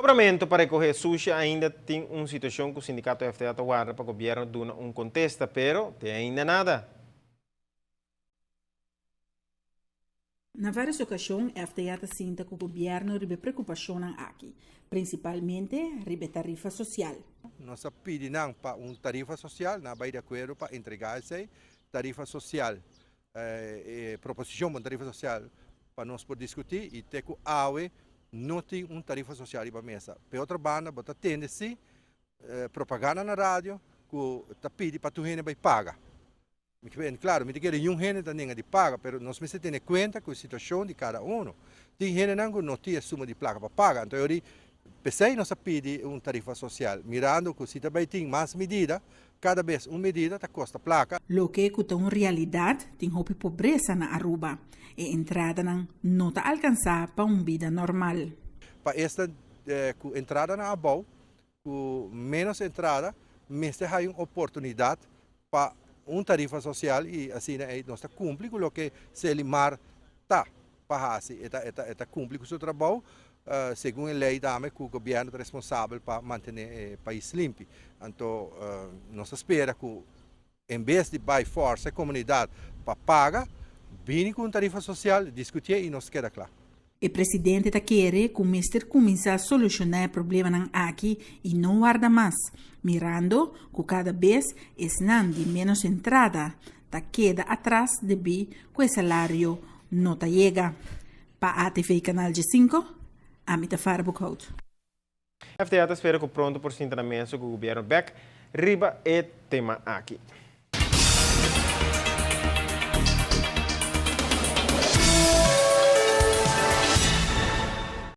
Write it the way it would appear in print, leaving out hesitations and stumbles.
Kobramento pa rekohé sushi ainda tin un situashon ku sindikato FTA ta warda pa gobièrnu duna un kontesta, pero te ainda nada. Na vários okashon FTA ta sinta ku gobièrnu riba e preokupashonnan aki, prinsipalmente riba e tarifa sosial. Nos a pidi nan pa un tarifa sosial, nan a bai di akuerdo pa entregá esei tarifa sosial. E proposishon pa un tarifa sosial pa nos por diskutí i te ku awe no tin un tarifa sosial riba mesa. P'e otro banda bo ta tende si propaganda na radio ku ta pidi pa tur hende bai paga. Mi ke klaro mi ta kere niun hende ta nenga di paga pero nos mester tene kuenta ku e situashon di kada uno. Tin hendenan ku no tin e suma di plaka pa paga anto yori p'esei nos a pidi un tarifa sosial mirando ku si ta bai tin mas medida kada bes un medida ta kosta plaka. Loke ku ta un realidat tin hopi pobresa na Aruba. E entradanan no ta alkansá pa un bida normal. Pa esta ku entradanan abou Ku ménos entrada mester hay un oportunidat pa un tarifa sosial i asina ei nos ta kumpli ku loke Selimar ta pa hasi. E ta e ta kumpli ku su trabou segun e lei tambe ku gobièrnu ta responsabel pa mantené e pais limpi. Anto nos ta spera ku En bes di bai forsa e komunidat pa paga, bini ku un tarifa sosial, diskutié i nos keda kla. E presidente ta kere ku mester kuminsá solushoná e problemanan aki i no warda mas, mirando ku kada bes esnan di ménos entrada ta keda atras debí ku e salario no ta yega. Pa ATV Kanal Djesinko, ami ta Farah Boekhout. FTA ta spera ku pronto por sinta na mesa ku gobierno bek riba e tema aki.